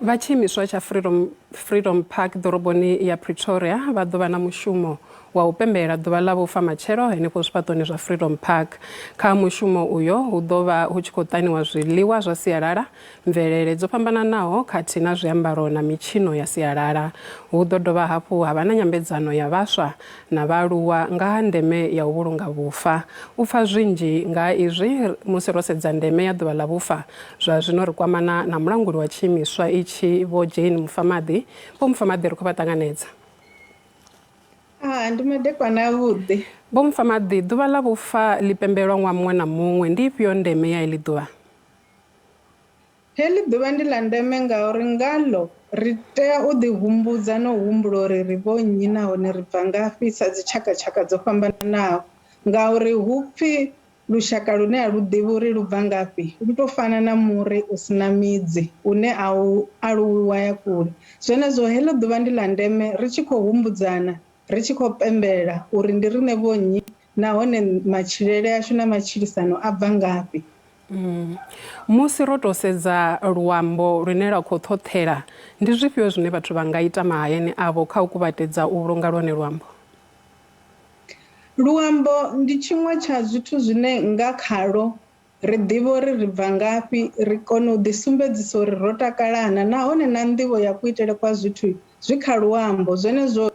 Vha tshiimiswa tsha Freedom, Freedom Park ḓoroboni ya Pretoria vha ḓo vha na mushumo wa u pembelela ḓuvha ḽa vhufa matshelo henefho zwifhaṱoni zwa Freedom Park. Kha mushumo uyo hu ḓo vha hu tshi khou ṱaniwa zwiḽiwa zwa sialala, mvelele dzo fhambananaho khathihi na zwiambaro na mitshino ya sialala. Hu ḓo dovha hafhu ha vha na nyambedzano ya vhaswa na vhaaluwa nga ha ndeme ya u vhulunga vhufa. U pfa zwinzhi nga ha izwi musi ro sedza ndeme ya ḓuvha ḽa vhufa zwa zwino ri kwamana na mulanguli wa tshiimiswa itshi Vho Jane Mufamaḓi. Vho Mufamaḓi ri khou vha ṱanganedza. Ah, ndi madekwana avhuḓi. Vho Mufamaḓi, ḓuvha ḽa vhufa ḽi pembelwa ṅwaha muṅwe na muṅwe. Ndi ifhio ndeme ya iḽi ḓuvha? Heḽi ḓuvha ndi ḽa ndeme ngauri ngaḽo ri tea u ḓihumbudza na u humbula uri ri vho nnyi nahone ri bva ngafhi sa dzitshakatshaka dzo fhambananaho ngauri hu pfi lushaka lune a lu ḓivhi uri lu bva ngafhi lu tou fana na muri u si na midzi une a u aluwi wa ya kule. Zwenezwo heḽo ḓuvha ndi ḽa ndeme ri tshi khou humbudzana, ri tshi khou pembela uri ndi riṋe vho nnyi nahone matshilele ashu na matshilisano a bva ngafhi. Mm. Musi ro tou sedza luambo lune lwa khou ṱhoṱhela, ndi zwifhio zwine vhathu vha nga ita mahayani avho kha u kuvhatedza u vhulunga lwone luambo? Luambo ndi tshiṅwe tsha zwithu zwine nga khalwo ri ḓivha uri ri bva ngafhi, ri kona u ḓisumbedzisa uri ro takalana nahone na nḓivho ya kuitele kwa zwithu zwi kha luambo. Zwenezwo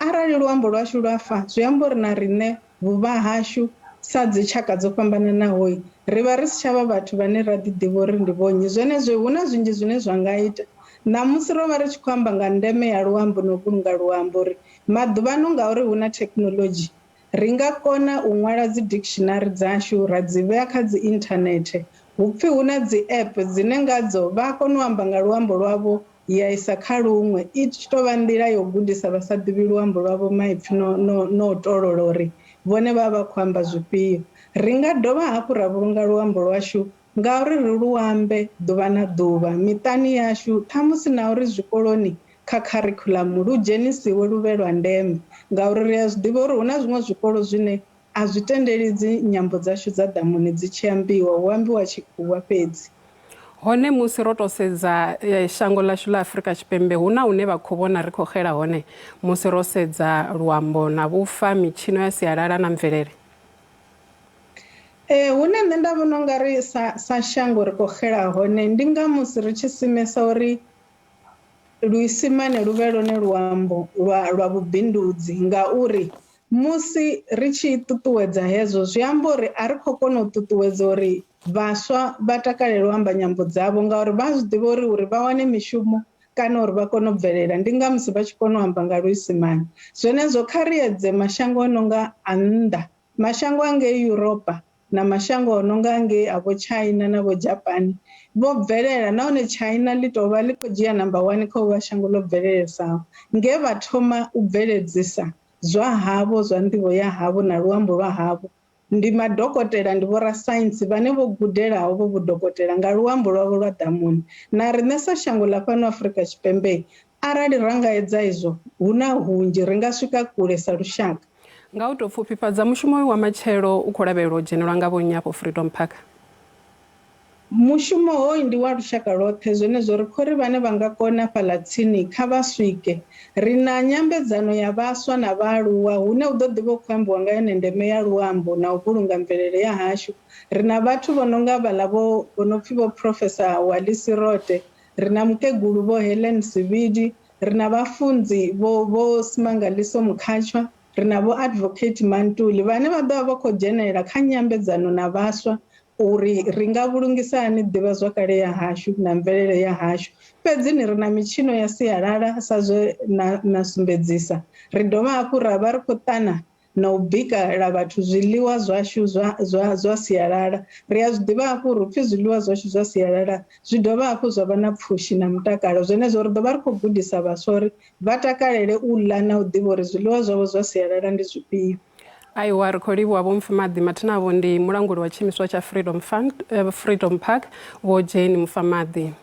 Arali luambo lwashu lwa fa, zwi amba uri na riṋe vhuvha hashu sa dzitshaka dzo fhambananaho ri vha ri si tsha vha vhathu vhane ra ḓiḓivha uri ndi vhonnyi. Zwenezwi hu na zwinzhi zwine zwa nga ita. Ṋamusi ro vha ri tshi khou amba nga ndeme ya luambo na u vhulunga luambo uri maḓuvhano ngauri hu na thekhinoḽodzhi, ri nga kona u ṅwala dzi dictionary dzashu ra dzi vhea kha dzi inthanethe. Hu pfi hu na dzi app dzine ngadzo vha a kona u amba nga luambo lwavho ya isa kha luṅwe i tshi tou vha nḓila ya u gudisa vha sa ḓivhi luambo lwavho maipfi no, no, no u tolola uri vhone vha vha khou amba zwifhio. Ri nga dovha hafhu ra vhulunga luambo lwashu ngauri ri lu ambe ḓuvha na ḓuvha miṱani yashu, ṱhamusi na uri zwikoloni kha kharikhuḽamu lu dzhenisiwe lu vhe lwa ndeme ngauri ri a zwi ḓivha uri hu na zwiṅwe zwikolo zwine a zwi tendeli dzi nyambo dzashu dza ḓamuni dzi tshi ambiwa, hu ambiwa tshikhuwa fhedzi. Hone musi ro tou sedza eh, shango ḽashu ḽa Afrika Tshipembe hu na hune vha khou vhona ri khou xela hone musi ro sedza luambo na vhufa, mitshino ya sialala na mvelele? Ee, hune nṋe nda vhona u nga ri sa, sa shango ri khou xela hone ndi nga musi ri tshi simesa uri Luisimane lu vhe lwone luambo lwa lwa vhubindudzi ngauri musi ri tshi ṱuṱuwedza hezwo zwi amba uri a ri khou kona u ṱuṱuwedza uri vhaswa vha takalele u amba nyambo dzavho ngauri vha zwi ḓivha uri uri vha wane mishumo kana uri vha kone u bvelela ndi nga musi vha tshi kona u amba nga Luisimane. Zwenezwo kha ri edze mashango a no nga a nnḓa, mashango a ngei Yuropa na mashango o no nga ngei a vho China na vho Japan vho bvelela nahone China ḽi tou vha ḽi khou dzhia namba wani kha u vha shango ḽo bvelelesaho nge vha thoma u bveledzisa zwa havho zwa nḓivho ya havho na luambo lwa havho. Ndi madokotela, ndi vhorasaintsi vhane vho gudelaho vho vhudokotela nga luambo lwavho lwa ḓamuni. Na riṋe sa shango ḽa fhano Afrika Tshipembe arali ra nga edza izwo hu na hunzhi ri nga swika kule sa lushaka. Nga u tou pfufhifhadza, mushumo uyu wa matshelo u khou lavhelelwa u dzhenelwa nga vhonnyi afho Freedom Park? Mushumo hoyu ndi wa lushaka lwoṱhe, zwenezwo ri khou ri vhane vha nga kona fhaḽa tsini kha vha swike. Ri na nyambedzano ya vhaswa na vhaaluwa hune hu ḓo ḓi vha hu khou ambiwa nga yone ndeme ya luambo na u vhulunga mvelele ya hashu. Ri na vhathu vho no nga vhaḽa vho vho no pfi Vho Professor Wally Serote, ri na mukegulu Vho Helen Sebidi, Ri na vhafunzi Vho Vho Simangaliso Mkhatshwa, ri na Vho Advocate Mantuli vhane vha ḓo vha vha khou dzhenelela kha nyambedzano na vhaswa uri ri nga vhulungisa hani ḓivhazwakale ya hashu na mvelele ya hashu. Fhedzi ni ri na mitshino ya sialala sa zwe na na sumbedzisa. Ri dovha hafhu ra vha ri khou ṱana na u bikela vhathu zwiḽiwa zwashu zwa, zwa, zwa sialala. Ri a zwi ḓivha hafhu uri upfi zwiḽiwa zwashu zwa sialala zwi dovha hafhu zwa vha na pfushi na mutakalo. Zwenezwo ri ḓo vha ri khou gudisa vhaswa uri vha takalele u ḽa na u ḓivha uri zwiḽiwa zwavho zwa sialala ndi zwifhio. Aiwa, ri khou livhuwa Vho Mufamaḓi Mathina avho ndi mulanguli wa tshiimiswa tsha Freedom Fund, Freedom Park, Vho Jane Mufamaḓi.